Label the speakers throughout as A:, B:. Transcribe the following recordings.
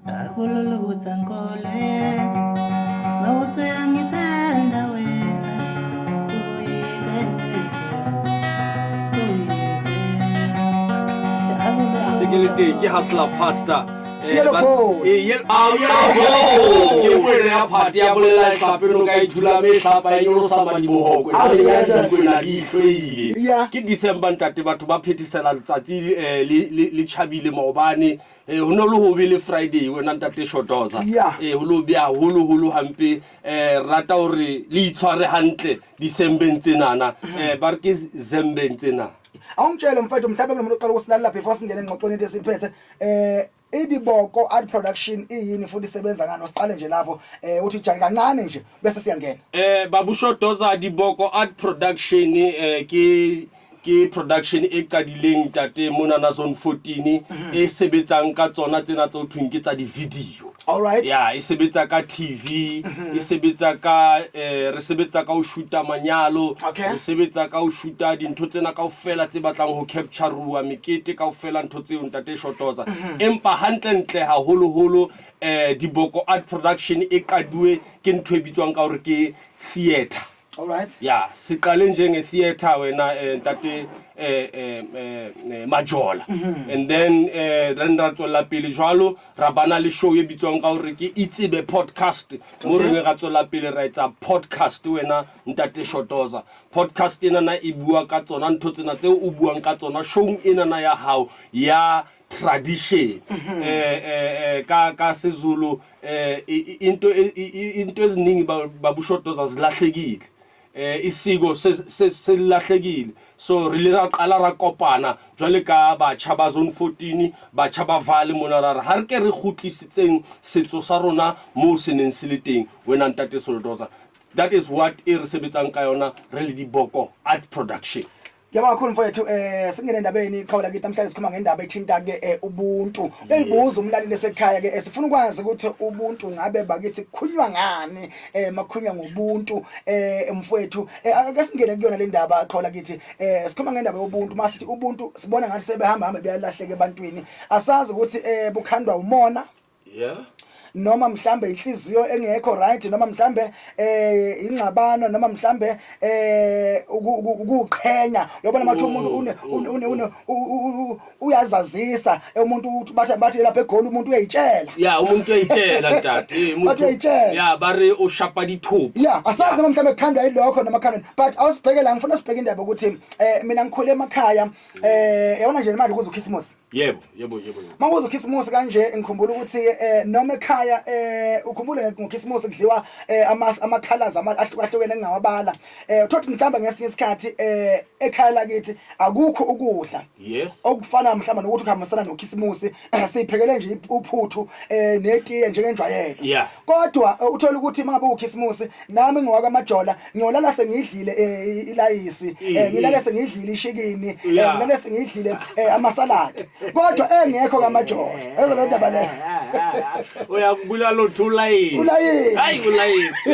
A: Akululutha nkole mawuthi uyangithanda wena uyize uyize.
B: Se ke le teng ke hustler pastor.
C: Yellow bone.
B: Ke kwena ya phate ya bolela tlhape no ka ithula me tlhapa e nyolosa madimohoko
C: Ah, yes.
B: kwena di itlhoile. Ke December ntate, batho ba phethisela letsatsi le tjhabile maobane. Ho no le hobe le Friday wena ntate Shotoza. Ho lo be haholoholo hampe. Rata hore le itshware hantle Decembeng tsenana. Ba re ke Zembeng tsena.
C: Awungitshele mfethu, mhlawumbe kunomuntu oqala ukusilalela before singene engxoxweni into esiphethe. IDiboko Art Production iyini futhi isebenza ngani? Siqale nje lapho, uthi jani kancane nje bese siyangena.
B: Babushodoza, Diboko Art Production ke production e qadileng ntate mona na zone 14, e sebetsang ka tsona tsena tse ho thweng ke tsa di-video.
C: All right.
B: Ya, e sebetsa ka TV, e sebetsa ka re sebetsa ka ho shoota manyalo, re sebetsa ka ho shoota dintho tsena kaofela tse batlang ho capture-uwa, mekete kaofela, ntho tseo ntate Shotoza. Empa hantlentle haholoholo Diboko Art Production e qaduwe ke ntho e bitswang ka hore ke theatre.
C: All right.
B: Ya, siqale njenge theatre wena ntate Majola. And then re ra tswella pele jwalo, ra bana le show e bitswang ka hore ke Itsebe Podcast. Mo re ne ra tswella pele ra etsa podcast wena ntate Shotoza. Podcast ena na e bua ka tsona ntho tsena tseo o buang ka tsona showng ena na ya hao ya tradition. Ka seZulu into eziningi babushodoza zilahlekile. Isiko selahlekile, so re ile ra qala ra kopana jwale ka batjha ba zone 14, batjha ba Vale mona, ra re ha re ke re kgutlisitseng setso sa rona moo se neng se le teng wena ntate Solodoza. That is what e re sebetsang ka yona re le Diboko Art Production.
C: Ngiyabonga kakhulu mfowethu, singene endabeni iqhawe lakithi. Namhlanje sikhuluma ngendaba ethinta ke ubuntu. Uyayibuza umlaleli esekhaya ke, sifuna ukwazi ukuthi ubuntu ngabe bakithi kukhulunywa ngani, makhulunywa ngobuntu, mfowethu. Ake singene kuyona le ndaba, qhawe lakithi. Sikhuluma ngendaba yobuntu, masithi ubuntu sibona ngathi sebehamba hamba beyalahleka ebantwini. Asazi ukuthi bukhandwa umona. Noma mhlambe inhliziyo engekho right, noma mhlambe ingxabano, noma mhlambe ukuqhenya. Uyabona mathi umuntu une une une uyazazisa, umuntu bathi lapha eGoli umuntu uyayitshela.
B: Ya, umuntu uyayitshela ntate.
C: Umuntu uyayitshela.
B: Ya, ba re o shapa dithupha.
C: Ya, asazi noma mhlambe kukhandwa yilokho noma khandwa, but awusibheke la, ngifuna sibheke indaba ukuthi mina ngikhule emakhaya, yabona nje manje kuze uChristmas.
B: Yebo, yebo, yebo, yebo.
C: Makuze uChristmas kanje ngikhumbula ukuthi noma ekhaya ukhumbule ngoChristmas kudliwa ama colors ahlukahlukene engingawabala. Uthola mhlawumbe ngesinye isikhathi ekhaya lakithi akukho ukudla. Okufana mhlawumbe nokuthi kuhambisana noChristmas, siphekele nje uphuthu netiye njengenjwayelo. Kodwa uthola ukuthi mangabe uChristmas nami ngiwakamajola ngiyolala sengidlile ilayisi, ngilale sengidlile ishikini, ngilale sengidlile amasaladi, kodwa engekho kamajola ezo lo ndaba le.
B: Uyakubulala uthi ulayisi.
C: Ulayisi.
B: Hayi, ulayisi.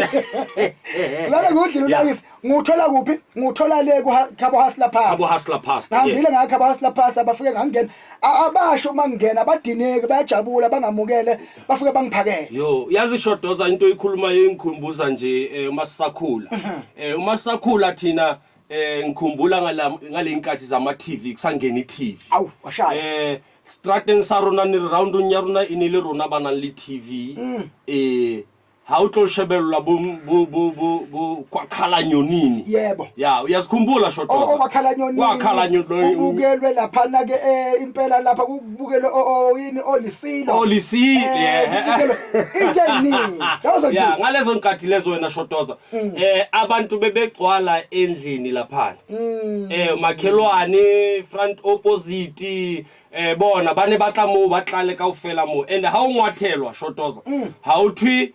C: Lala ngudlile ulayisi. Nguthola kuphi? Nguthola le ku Khabo Hustler Pass.
B: Khabo Hustler Pass.
C: Ngihambile nga Khabo Hustler Pass, abafike ngangena. Abasho uma ngingena abadineki, bayajabula, bangamukele, bafike bangiphakele.
B: Yo, yazi Shodoza, into oyikhulumayo ingikhumbuza nje uma sisakhula. Uma sisakhula thina, ngikhumbula ngale nkathi zama TV, kusangena i-TV.
C: Awu, washaya.
B: Strateng sa rona ne roundong ya rona e ne le rona ba nang le TV. Ha o tlo shebellwa bo kwakhala nyonini. Ya, uyazikhumbula Shodoza?
C: Oh, kwakhala nyonini.
B: Kwakhala nyonini.
C: Kubukelwe lapha na ke impela lapha kubukelwe yini olisilo.
B: Olisilo.
C: Kubukelwe into eyiningi. Yazo nje.
B: Ya, ngalezo nkathi lezo wena Shodoza. Abantu bebegcwala endlini lapha. Makhelwane front opposite, bona ba ne ba tla moo ba tlale kaofela moo, and ha o ngwathelwa Shotoza, ha o thwe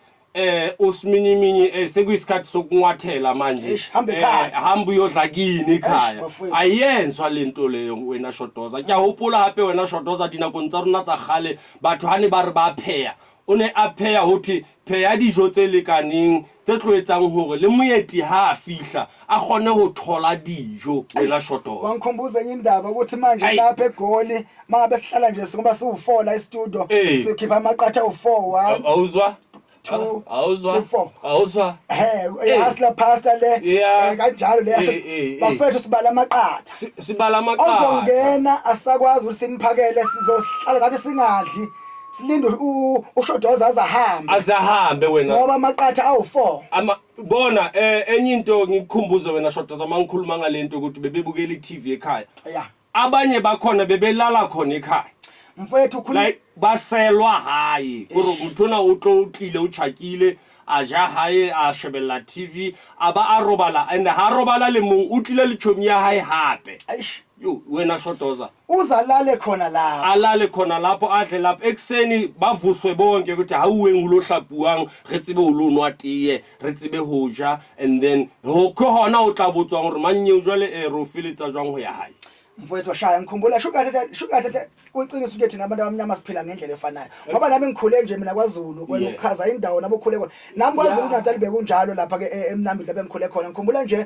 B: usiminyiminya, sekuyisikhathi sokunwathela manje.
C: Eish, hambe ekhaya.
B: Hamba uyodla kini ekhaya.
C: Eish, bafowethu.
B: Ayenzwa lento leyo wena Shotoza. Ke a hopola hape wena Shotoza, dinakong tsa rona tsa kgale batho ha ne ba re ba pheha, O ne a pheha ho thwe pheha dijo tse lekaneng tse tlo etsang hore le moeti ha a fihla a kgone ho thola dijo wena Shotoza.
C: Wangikhumbuza enye indaba ukuthi manje
B: Ayi.
C: lapha eGoli mangabe sihlala nje ngoba siwu4 la e-studio
B: Eh.
C: sikhipha amaqatha awu4 1
B: Awuzwa?
C: Two,
B: Awuzwa?
C: three, four.
B: Awuzwa?
C: he
B: Eh.
C: hustler pastor le
B: Yeah.
C: kanjalo le yasho
B: Eh, eh, eh.
C: bafethu sibala amaqatha
B: Sibala amaqatha.
C: ozongena asakwazi ukuthi simphakele sizohlala nathi singadli silinde ushodoza azahambe
B: Azahambe wena.
C: ngoba amaqatha awu4
B: Ama bona enye into ngikukhumbuze wena Shotoza mangikhuluma ngalento ukuthi bebebukela iTV ekhaya.
C: yeah
B: Abanye bakhona bebelala khona ekhaya.
C: Mfowethu ukhuluma
B: Like baselwa hae gore motho ona o tlo o tlile o tjhakile a ja hae a shebella TV a ba a robala and ha robala le mong o tlile le chomi ya hae hape.
C: Eish.
B: Yo wena Shotoza.
C: Uzalale khona lapho.
B: Alale khona lapho adle lapho ekuseni bavuswe bonke ukuthi hauweng o lo hlapuwang re tsebe ho lo nwa teye re tsebe ho ja and then ho ke hona o tla botswang hore mannye jwale re o feletsa jwang ho ya hae.
C: Mfowethu washaya ngikhumbula sho kahle sho kahle kuyiqiniso ukuthi thina abantu abamnyama siphila ngendlela efanayo ngoba nami ngikhule nje mina kwaZulu wena uchaza indawo nabo ukhule khona nami kwaZulu Natal bekunjalo lapha ke eMnambithi lapha engikhule khona ngikhumbula nje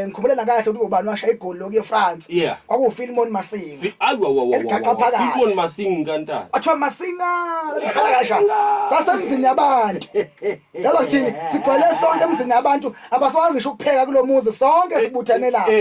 C: ngikhumbula nakahle ukuthi ubani washaya igoli lokuye eFrance kwakuwuPhilemon Masinga Eligaqa phakathi.
B: Philemon Masinga kantata
C: Athiwa Masinga kasha sasemzini yabantu yazo kuthini sigcwele sonke emzini yabantu abasokwazi ngisho ukupheka kulomuzi sonke sibuthane lapha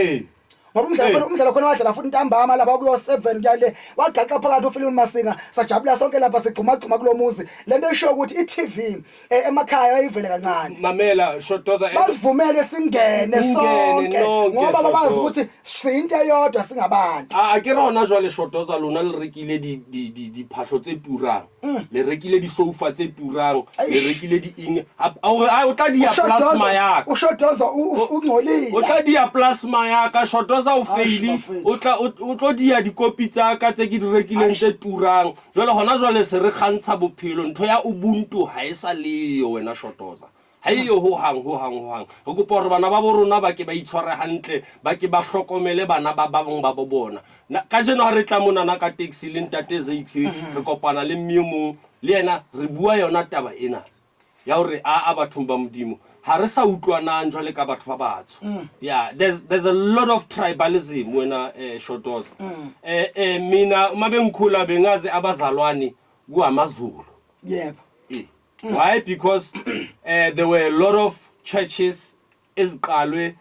C: Ngoba umdlalo khona umdlalo khona wadlala futhi ntambama lapha kuyo 7 kuyale wagaqa phakathi uFilimon Masinga sajabula sonke lapha sigxuma gxuma kulomuzi lento isho ukuthi iTV emakhaya ayivele kancane.
B: Mamela Shotoza
C: Basivumele singene sonke ngoba babazi ukuthi siyinto eyodwa singabantu.
B: A ke rona jwale Shotoza lona le rekile di di di diphahlo tse turang. Le rekile di sofa tse turang, le rekile di eng. A o tla dia plasma ya ka.
C: Ushodoza ungcolile.
B: O tla dia plasma ya ka Shotoza o feili. O tla o tlo dia dikopi tsa ka tse ke di rekileng tse turang. Jwale hona jwale se re kgantsha bophelo ntho ya ubuntu ha e sa leyo wena Shotoza. Ha eyo ho hang ho hang ho hang. Re kopa hore bana ba bo rona ba ke ba itshware hantle, ba ke ba hlokomele bana ba ba bang ba bo bona. Kajeno ha re tla monana ka taxi le ntate Zakes re kopana le mme e mong le yena re bua yona taba ena ya hore a a bathong ba Modimo ha re sa utlwanang jwale ka batho ba batsho. Yeah, there's a lot of tribalism wena Shotoza. Mina uma bengikhula bengazi abazalwane kuamaZulu.
C: Yebo.
B: Why? Because there were a lot of churches eziqalwe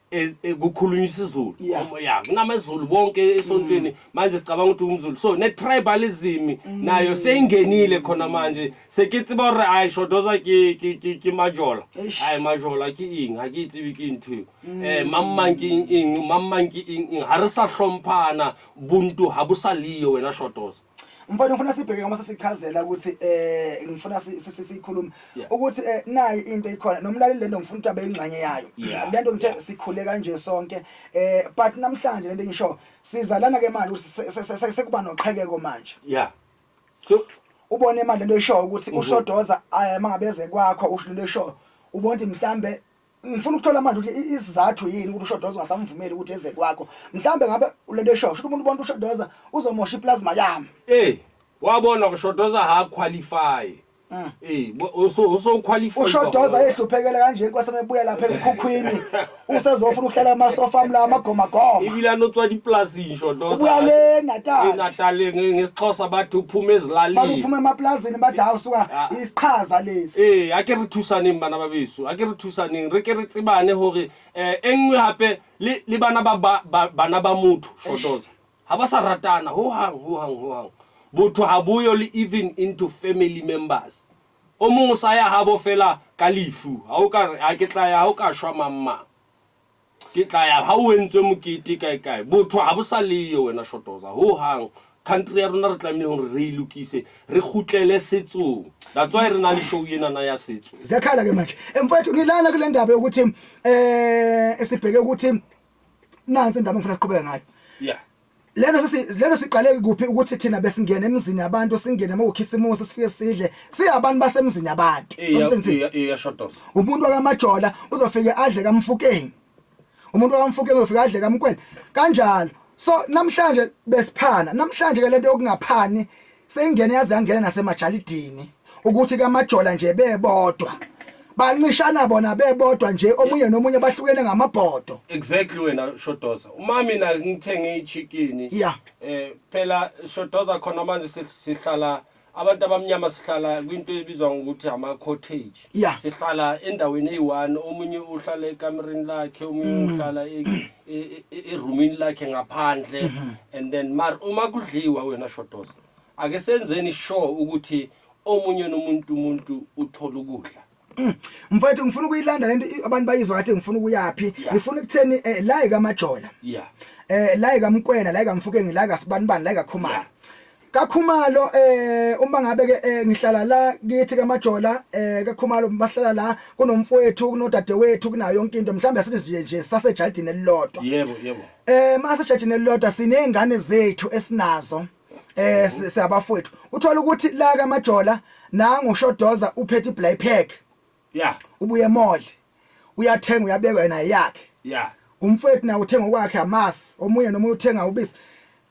B: kukhulunywa isiZulu. Yeah, kunamaZulu bonke esontweni manje sicabanga ukuthi umZulu. So ne tribalism nayo seyingenile khona manje. Se ke tseba hore ai Shotoza ke ke ke ke Majola. Ai Majola ke eng? Ha ke tsebe ke ntho eo. Mang ke eng eng, mang ke eng eng. Ha re sa hlomphana buntu ha bo sa leyo wena Shotoza.
C: Mfana ngifuna sibheke ngoba sesichazela ukuthi ngifuna sikhulume ukuthi nayi into ikhona nomlaleli lento ngifuna ukuthi abe ingxenye yayo lento ngithe sikhule kanje sonke but namhlanje lento ngisho sizalana ke manje ukuthi sekuba noqhekeko manje.
B: Yeah. So
C: ubone manje lento eshoyo ukuthi ushodoza mangabeze kwakho usho lento eshoyo ubona ukuthi mhlambe ngifuna ukuthola manje ukuthi isizathu yini ukuthi ushodoza ungasamvumeli ukuthi eze kwakho mhlambe ngabe lento eshoyo usho umuntu ubona ushodoza uzomosha iplasma yami.
B: Wabona ushodoza ha qualify. Uso qualify.
C: Ushodoza ehluphekele kanje inkosi emebuya lapha emkhukhwini usezofuna ukuhlala emasofa amla amagoma goma.
B: Ibile anotswa diplazini Shodoza.
C: Ubuya le Natal.
B: ENatal ngesiXhosa bathi uphuma ezilalini.
C: Bathi uphuma emaplazini bathi hawu suka isiqhaza lesi.
B: Ake re thusaneng bana ba beso, ake re thusaneng re ke re tsebane hore engwe hape le bana ba bana ba motho Shodoza. Ha ba sa ratana ho hang ho hang ho hang. Botho ha boyo le even into family members. O mong o sa ya habo fela ka lefu. Ha o ka re ha ke tla ya ha o ka shwa mang mang. Ke tla ya ha o entswe mokete kae kae. Botho ha bo sa leyo wena Shotoza ho hang. Country ya rona re tlamehile hore re e lokise, re kgutlele setsong. That's why re na le show ena na ya setso.
C: Ziyakhala ke manje. Mfowethu ngilana kule ndaba yokuthi sibheke ukuthi nansi indaba engifuna siqhubeke ngayo.
B: Yeah.
C: Leno siqale kuphi ukuthi thina besingena emzini yabantu singene mawukhisimusi sifike sidle siyabantu basemzini yabantu.
B: Shotoza.
C: Umuntu wakamajola uzofike adle kaMfukeng. Umuntu wakaMfukeng uzofike adle kaMkwena. Kanjalo. So namhlanje besiphana, namhlanje ke lento yokungaphani seyingene yaze yangena nasemajalidini. Ukuthi kaMajola nje bebodwa bancishana bona bebodwa nje, omunye nomunye bahlukene ngamabhodo.
B: Exactly wena Shodoza, uma mina ngithenge ichicken, phela Shodoza, khona manje sihlala abantu abamnyama, sihlala kwinto ebizwa ngokuthi ama cottage. Sihlala endaweni eyi-one, omunye uhlala ekamereni lakhe, omunye uhlala erumini lakhe ngaphandle, and then mar uma kudliwa wena Shodoza, ake senzeni sure ukuthi omunye nomuntu umuntu uthola ukudla.
C: Mfowethu, ngifuna ukuyilanda lento, abantu bayizwa kahle ngifuna ukuyaphi. Ngifuna ukutheni, la ikaMajola, la ikaMkwena, la ikaMfukeng, la kaSibanibani, la ikaKhumalo. KaKhumalo, uma ngabe ke ngihlala la kithi kaMajola, kaKhumalo, basihlala la kunomfowethu, kunodadewethu, kunayo yonke into, mhlawumbe asithi nje sasejardini elilodwa.
B: yebo yebo
C: Masejardini elilodwa sinezingane zethu esinazo, siyabafowethu, uthola ukuthi la kaMajola nangu Shodoza uphethe ibraai pack, ubuye emall, uyathenga, uyabeka yena yakhe. Umfowethu nawe uthenga okwakhe amasi, omunye nomunye uthenga ubisi.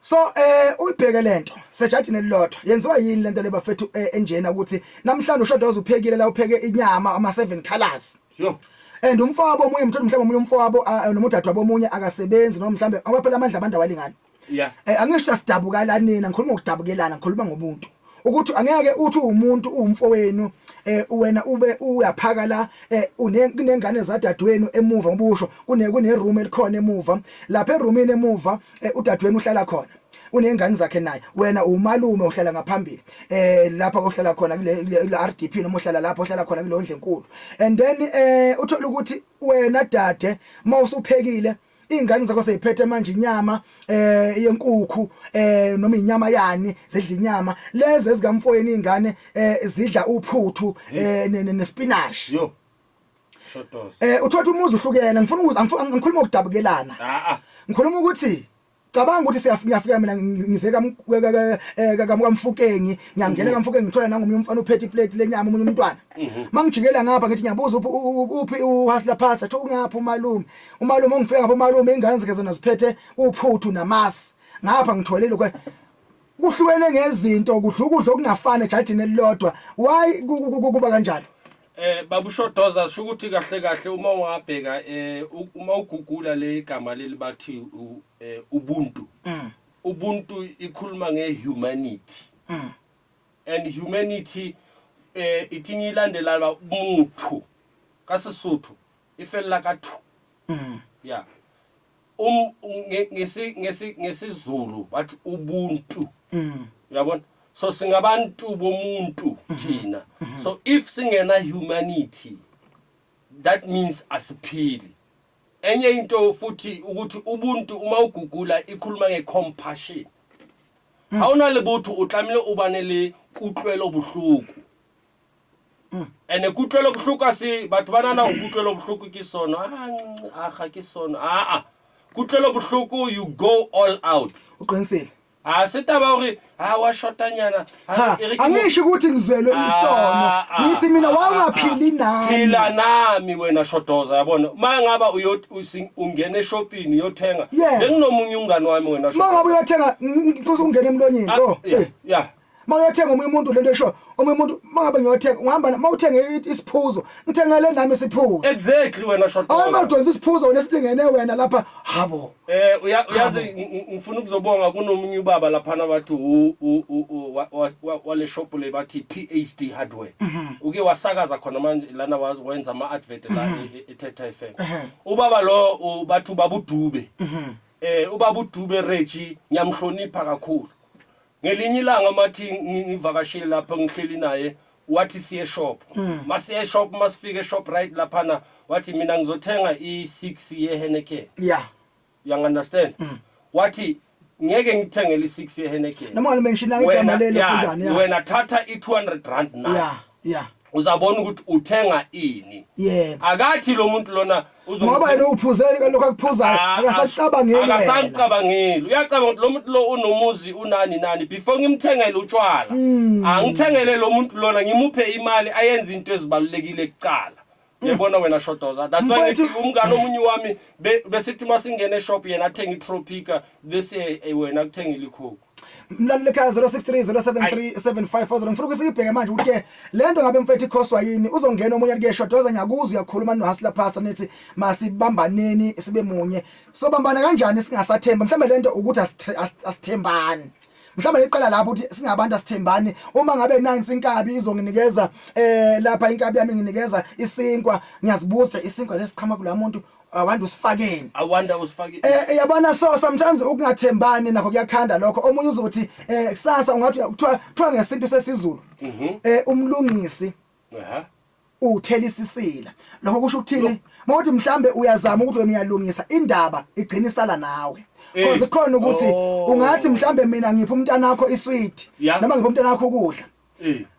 C: So uyibheke lento sejardini elilodwa, yenziwa yini lento le bafethu, enjena ukuthi namhlanje uShodoza uphekile la, upheke inyama ama seven colors, and umfowabo omunye, mthole mhlawumbe omunye umfowabo, noma udadewabo omunye akasebenzi, noma mhlawumbe ngoba phela amandla abantu awalingani. Angisho sidabukalanina, ngikhuluma ngokudabukelana, ngikhuluma ngobuntu, ukuthi angeke uthi uwumuntu, uwumfowenu, wena ube uyaphaka la, kunengane zadadewenu emuva, ngoba usho kune room elikhona emuva lapha, eroomini emuva, udadewenu uhlala khona, unengane zakhe naye, wena umalume uhlala ngaphambili, lapha ohlala khona kule RDP, noma uhlala lapho ohlala khona kuleyo ndlu enkulu, and then uthola ukuthi wena dade mawusuphekile, ingane zakho seyiphethe manje inyama yenkukhu, noma inyama yani, zidla inyama lezi ezikamfoyeni, ingane zidla uphuthu nespinach.
B: Yo Shodoza.
C: Uthola umuzi uhlukene. Ngifuna ukuza, ngikhuluma ukudabukelana.
B: Ah ah.
C: Ngikhuluma ukuthi cabanga ukuthi siyafika, mina ngize kaMfukeng, ngiyangena kaMfukeng, ngithola nangomunye umfana uphethe iplate lenyama, omunye umntwana. Mangijikela ngapha ngithi ngiyabuza, uphi uHustler Pastor? Thi ungapha umalume, umalume ongifika ngapha, umalume ingane zakhe zona ziphethe uphuthu namasi, ngapha ngitholile lokho. Kuhlukene ngezinto, kudla ukudla okungafani ejardini elilodwa. Why kuba kanjalo?
B: Babushodoza, sho ukuthi kahle kahle uma ungabheka, uma ugugula le igama leli bathi ubuntu. Ubuntu ikhuluma ngehumanity. And humanity ithi ngilandela muthu ka Sesotho ifella ka thu. Yeah. NgesiZulu bathi ubuntu. Uyabona? So singabantu bomuntu thina. So if singena humanity, that means asiphili. Enye into futhi ukuthi ubuntu uma ugugula ikhuluma ngecompassion. Ha o na le botho, o tlamehile o bane le kutlwelo bohloko. Ene kutlwelo bohloko a se batho ba nana kutlwelo bohloko ke sono, ah ah, ga ke sono, ah ah, kutlwelo bohloko, you go all out.
C: Uqinisile.
B: A se taba hore ha wa shotanyana.
C: Cha, angisho ukuthi ngizwelwe isono, ngithi mina wawungaphili nami.
B: Phila nami wena Shodoza, yabona uma ngaba ungena eshopini uyothenga, benginomunye umngani wami wena.
C: Uma ngabe uyothenga, ngiphuza ukungena emlonyeni. Oh. Uma uyothenga omunye umuntu, lento esho omunye umuntu, uma ngabe ngiyothenga, ungihamba, uma uthenge isiphuzo, ngithengele nami isiphuzo.
B: Exactly wena Shodoza.
C: Awume udonsa isiphuzo wena esilingene wena lapha, habo.
B: Uyazi, ngifuna ukuzobonga kunomunye ubaba laphana, bathi wale shop le bathi PhD Hardware. Uke wasakaza khona manje lana, wenza ama advert la eThetha FM. Ubaba lo bathi ubaba uDube. Ubaba uDube Reggie, ngiyamhlonipha kakhulu. Ngelinye ilanga mathi ngivakashile lapho, ngihleli naye, wathi siye shop. Masiye shop, masifike shop right laphana, wathi mina ngizothenga i6 ye Heineken. You understand? Wathi ngeke ngikuthengele i6 ye Heineken.
C: Noma ngalimention igama lelo kanjani, ya.
B: Wena thatha i200 rand na. Uzabona ukuthi uthenga ini. Akathi lo muntu lona
C: Ngoba yena uphuzele lokho akuphuzayo, akasacabangeli wena.
B: Akasacabangeli, uyacabanga ukuthi lo muntu lo unomuzi, unani nani, before ngimthengele utshwala, angithengele lo muntu lona, ngimuphe imali ayenze into ezibalulekile kucala. Uyabona wena Shodoza, that's why ngithi umngane omunye wami besithi masingena eshop, yena athenga iTropika, bese wena kuthengile iCoke.
C: Mlaleli ekhaya, 0630737540, ngifuna ukuthi siyibheke manje ukuthi ke lento ngabe mfethu ikhoswa yini. Uzongena omunye ke, Shodoza, ngiyakuzwa uyakhuluma no Hustler Pastor, nithi masibambaneni sibe munye. Sobambana kanjani singasathemba? Mhlawumbe lento ukuthi asithembani, mhlawumbe liqala lapho ukuthi singabantu asithembani. Uma ngabe nansi inkabi izonginikeza lapha, inkabi yami nginikeza isinkwa, ngiyazibuza, isinkwa lesiqhama kula muntu, awanda usifakeni.
B: Awanda usifake.
C: Yabona, so sometimes ukungathembani nakho kuyakhanda lokho. Omunye uzothi kusasa ungathi kuthiwa ngesintu sesiZulu umlungisi uthela isisila. Lokho kusho ukuthini? Mawuthi mhlambe uyazama ukuthi wena uyalungisa, indaba igcina isala nawe, because khona ukuthi ungathi mhlambe mina ngipha umntana wakho isweet noma ngipha umntana wakho ukudla,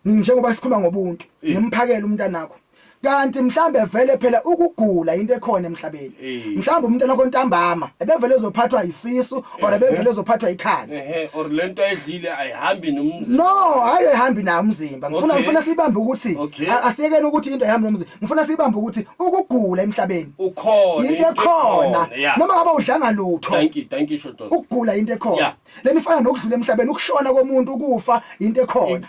C: njengoba sikhuluma ngobuntu, ngimphakele umntana wakho, kanti mhlambe vele phela ukugula into ekhona emhlabeni. Mhlambe umntana wakho ntambama ebevele ezophathwa isisu or ebevele ezophathwa ikhanda.
B: Ehe, or lento ayidlile ayihambi nomzimba.
C: No, hayi, ayihambi nayo umzimba. Ngifuna ngifuna sibambe ukuthi asiyekeni ukuthi into ayihambi nomzimba. Ngifuna sibambe ukuthi ukugula emhlabeni
B: ukhona,
C: into ekhona, noma ngabe udlanga lutho.
B: Thank you, thank you, Shodoza.
C: Ukugula into ekhona. Leni ifana nokudlula emhlabeni, ukushona komuntu, ukufa into ekhona.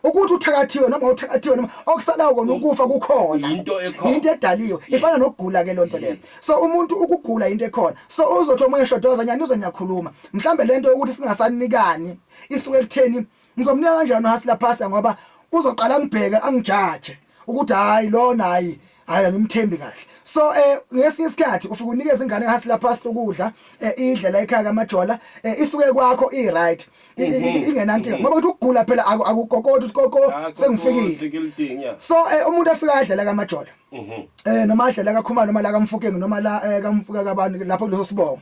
C: Ukuthi uthakathiwe noma uthakathiwe noma okusalayo kona ukufa kukhona.
B: Into ekhona.
C: Into edaliwe ifana nokugula ke lonto leyo. So umuntu, ukugula into ekhona. So uzothi omunye, Shodoza, nyani uzonyakhuluma, mhlambe lento yokuthi singasanikani isuke ekutheni ngizomnika kanjani uHustler Pastor, ngoba uzoqala ngibheke angijaje ukuthi hayi lona, hayi hayi, angimthembi kahle. So ngesinye isikhathi ufika unikeza ingane kaHustler Pastor ukudla, idle la ekhaya kaMajola, isuke kwakho i right, ingenankinga, ngoba ukuthi ukugula phela akukokoti ukuthi koko sengifikile.
B: Security, yeah.
C: So umuntu afika adlela kaMajola noma adlela kaKhumalo noma la kaMfukeng noma la kaMfuka kabani lapho kuleso sibongo,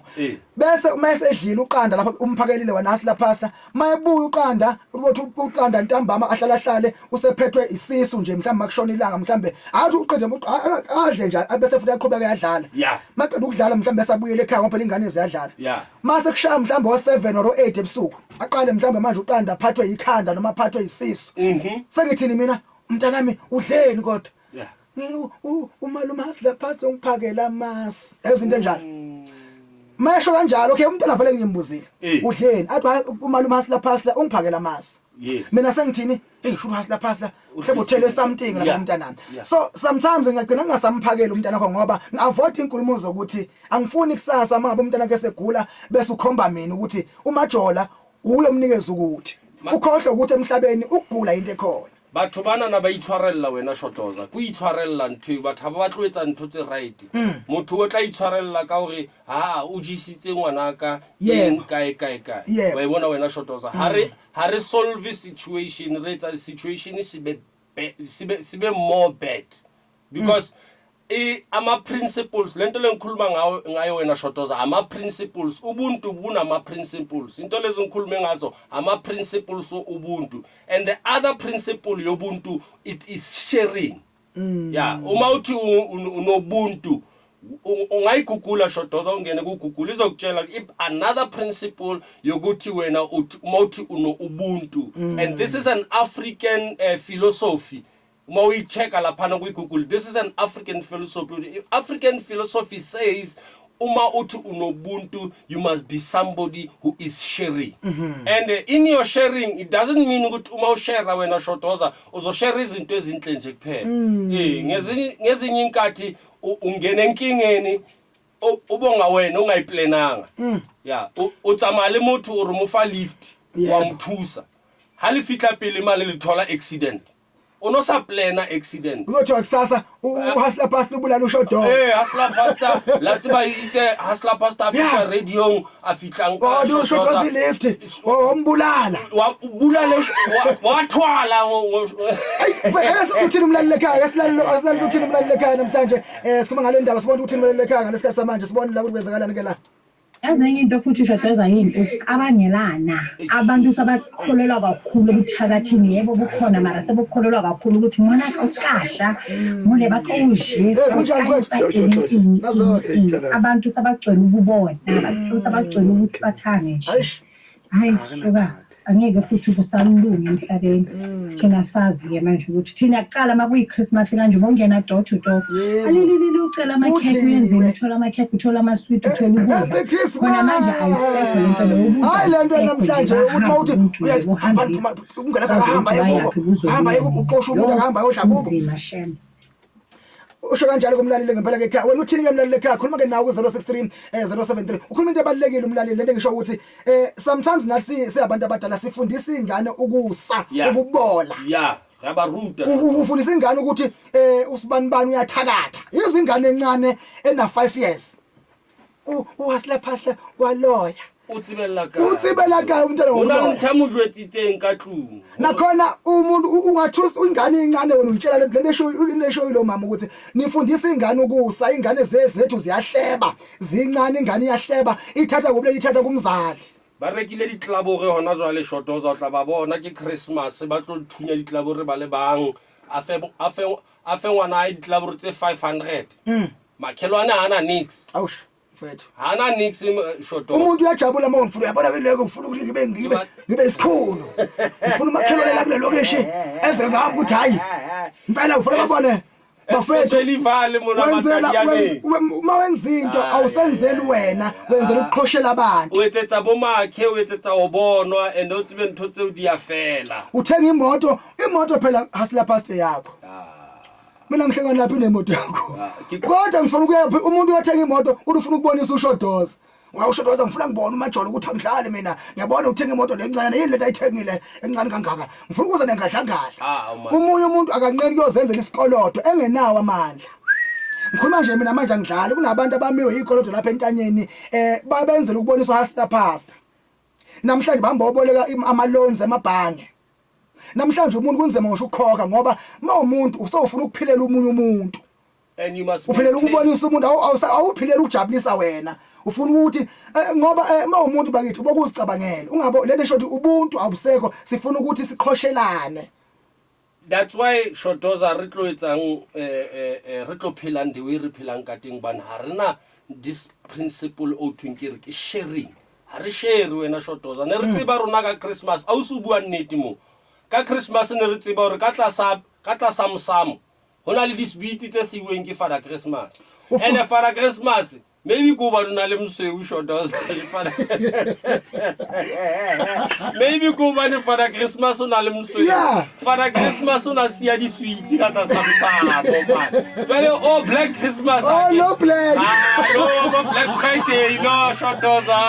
C: bese uma esedlile uqanda lapho umphakelile wena Hustler Pastor, mayebuya uqanda, ukuthi uqanda ntambama ahlala ahlale usephethwe isisu nje, mhlawumbe makushona ilanga, mhlawumbe athi uqede adle nje bese futhi aqhubeka yadlala. Maqeda ukudlala, mhlawumbe esabuyela ekhaya, ngoba phela ingane ziyadlala. Mase kushaya mhlawumbe o7 or o8 ebusuku, aqale mhlawumbe manje uqanda aphathwe ikhanda noma aphathwe isisu. Sengithini mina? Umntanami udleni kodwa? Umalume Hustler Pastor ungiphakela amasi, ezinto enjalo. Mayesho kanjalo, okay, umntana vele ngimbuzile, udleni? Athi, "Hayi, umalume Hustler Pastor ungiphakela amasi." Mina sengithini? Hey, shuthi Hustler Pastor mhlawumbe uthele something lapha umntanami. So sometimes ngiyagcina ngingasamphakeli umntana wakho ngoba ngi-avoid inkulumo zokuthi angifuni kusasa uma ngabe umntana wakhe esegula bese ukhomba mina ukuthi uMajola uye umnikeza ukuthi ukhohlwe ukuthi emhlabeni ukugula into ekhona.
B: Batho bana ba itshwarella wena Shotoza, ko itshwarella ntho eo. Batho ha ba batle ho etsa ntho tse right. Motho o tla itshwarella ka hore ha o jesitse ngwanaka eng, kae kae kae. Wa e bona wena Shotoza, ha re solve situation, re etsa situation se be more bad, because ama principles, lento lengikhuluma ngayo wena Shotoza, ama principles ubuntu, bunama principles. Into lezi ngikhulume ngazo ama principles ubuntu, and the other principle yobuntu, it is sharing. Yeah, uma uthi unobuntu, ungayigugula Shodoza, ungene ku Google, izokutshela if another principle yokuthi wena uthi uma uthi uno ubuntu, and this is an African philosophy. Uma uyi-checka laphana kwi-Google, this is an African philosophy. African philosophy says uma uthi unobuntu, you must be somebody who is sharing, and in your sharing, it doesn't mean ukuthi uma ushare wena Shodoza uzoshare izinto ezinhle nje kuphela. Ngezinye inkathi ungena enkingeni ubonga wena ungayiplananga. Ya, o tsamaya le motho, o re mo fa lift, wa mo thusa, ha le fihla pele mane le thola accident, o no sa plana accident.
C: Uzothiwa kusasa uHustler Pastor ubulala uShodoza.
B: Hustler Pastor la tseba itse Hustler Pastor a fihla radiong, a fihlang
C: ka Ushodoza ilift wambulala.
B: Wa bulale, wa thwala.
C: Ayi, sisuthini umlaleli ekhaya? Asilalelo, asilalelo, uthini umlaleli ekhaya namhlanje? Sikhuluma ngale ndaba, sibona ukuthi uthini umlaleli ekhaya ngalesikhathi samanje, sibone la ukuthi kwenzakalani ke la.
D: Yazi enye into futhi Shodoza yini? Ukucabangelana. Abantu sabakholelwa kakhulu ebuthakathini. Yebo bukhona, mara sebukholelwa kakhulu ukuthi ngwana o ska mole ba tlo o jesa.
C: Eh, kunjani mfowethu?
E: Sho, sho, sho, sho.
C: Nazo-ke.
E: Hey, tell us.
D: Abantu sabagcwele ububona, abantu sabagcwele ubusathane nje.
C: Hayish.
D: Hayi suka. Angeke futhi kusalunga emhlabeni. Thina sazi-ke manje ukuthi thina kuqala uma kuyi-Christmas kanje ubungena door to door. Alililili ucela amakhekhe uyenzeni
C: Udliwe.
D: uthola amakhekhe uthola amaswidi uthola ukudla.
C: Happy Christmas.
D: Khona manje ayisekho lento leyo ubuntu
C: Hayi lento
D: abusekho nje,
C: namhlanje ukuthi
D: bahamba
C: mawuthi
D: umuntu
C: uyathi
D: uhamba
C: hamba umngane
D: sazi
C: akahamba
D: ukuthi
C: aye kubo
D: bayaphi kuzobuya
C: hamba aye kubo
D: nini.
C: uxosha umuntu
D: Yo,
C: akahamba ayodla kubo
D: kunzima shem.
C: Usho kanjalo kumlaleli ngempela ke ekhaya. Wena uthini ke mlaleli ekhaya? Khuluma ke nawe ku-063 073. Ukhuluma into ebalulekile umlaleli lento ngisho ukuthi sometimes nathi siyabantu abadala sifundisa ingane ukusa ukubola.
B: Ya, ra ba ruta.
C: Ufundisa ingane ukuthi usibanibani uyathakatha. Yizwe ingane encane ena 5 years. Uhasla phasla waloya.
B: O tsebella kae?
C: O tsebela kae umntwana
B: Ho na le
C: ngokuloya?
B: ntho a mo jwetsitseng ka tlung.
C: Nakhona umuntu ungathusa ingane encane wena uyitshela lento lento esho into esho lo mama ukuthi nifundisa ingane ukusa ingane zethu ziyahleba zincane ingane iyahleba ithatha kubuleli ithatha kumzali.
B: Ba rekile ditlabore hona jwale Shotoza o tla ba bona ke Christmas ba tlo thunya ditlabore ba le bang a fe a fe a fe ngwana hae ditlabore tse 500. Makhelwane ha ana nix.
C: Awush mfethu.
B: Ha ana nix Shotoza.
C: Umuntu uyajabula uma ngifuna uyabona ke leko ngifuna ukuthi ngibe ngibe ngibe isikhulu. Ngifuna umakhelwane la kulelo lokishi eze ngami ukuthi hayi impela ufuna babone bafethu
B: Especially vale mona
C: wenzela
B: Matadianeng.
C: uma wenza into awusenzeli wena wenzela ukuqhoshela abantu.
B: O etsetsa bo makhe o etsetsa ho bonwa and o tsebe ntho tseo di a fela.
C: Uthenga imoto imoto phela hustler pastor yakho. Mina ngihlangana lapha inemoto yakho. Kodwa ngifuna ukuya umuntu uyothenga imoto uthi ufuna ukubonisa ushodoza. Wawushodoza ngifuna ngibone umajolo ukuthi angidlali mina. Ngiyabona uthenga imoto lencane yini lento ayithengile encane kangaka. Ngifuna ukuza nengadlangadla. Umunye umuntu akanqeni kuyozenzela isikoloto engenawo amandla. Ngikhuluma nje mina manje angidlali kunabantu abamiwe izikoloto lapha entanyeni babenzela ukuboniswa hustler pastor. Namhlanje bahamba oboleka ama loans emabhange. Namhlanje umuntu kunzima ngisho ukukhokha ngoba mawumuntu usofuna ukuphilela umunye umuntu.
B: And you must
C: Uphilela ukubonisa umuntu awuphilela ukujabulisa wena. Ufuna ukuthi ngoba mawumuntu bakithi ubokuzicabangela. Ungabo lento esho ukuthi ubuntu abusekho sifuna ukuthi siqhoshelane.
B: That's why Shotoza re tlo etsang re tlo phelang the way re phelang ka teng bana ha rena this principle o thweng ke re ke sharing. Ha re share wena Shotoza ne re tseba rona ka Christmas a o se bua nnete mo. Ka Christmas ne re tseba hore ka tlasa ka tlasa mosamo ho na le diswitsi tse siuweng ke Father Christmas. And Father Christmas maybe ko ba na le mosweu Shotoza. Maybe ko ba ne Father Christmas o na le mosweu. Father Christmas o na siya diswitsi ka tlasa mosamo man. Jwale oh Black Christmas.
C: Oh no black.
B: Ah no Black Friday no Shotoza.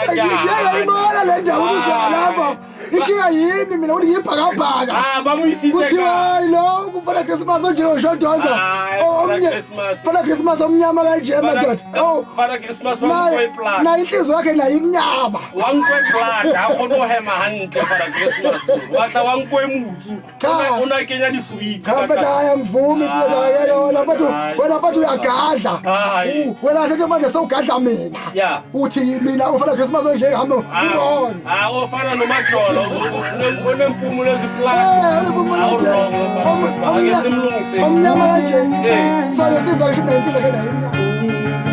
C: Ngiyayibona le ndawo uzalapha. Inkinga yimi mina ukuthi ngiyibhakabhaka.
B: Ah ba mo isitse
C: Kuthi hayi lo Father Christmas onjena ushodoza. Omnye Father Christmas omnyama kanje madoda. Oh
B: Father Christmas wa nkwe plan.
C: Na inhliziyo yakhe nayo imnyama.
B: Wa nkwe plan ha kgone ho hema hantle Father Christmas. Wa tla wa nkwe mutsu. O na kenya diswitsi.
C: Cha mfethu hayi angivumi insizwa yona mfethu wena mfethu uyagadla. Wena hle manje sewugadla mina. Uthi mina uFather Christmas onje ngami ubone.
B: Ah ofana nomajolo onempumulo eziplani.
C: Omnyama kanje. So inhliziyo yakhe nayo inhliziyo yakhe nayo imnyama.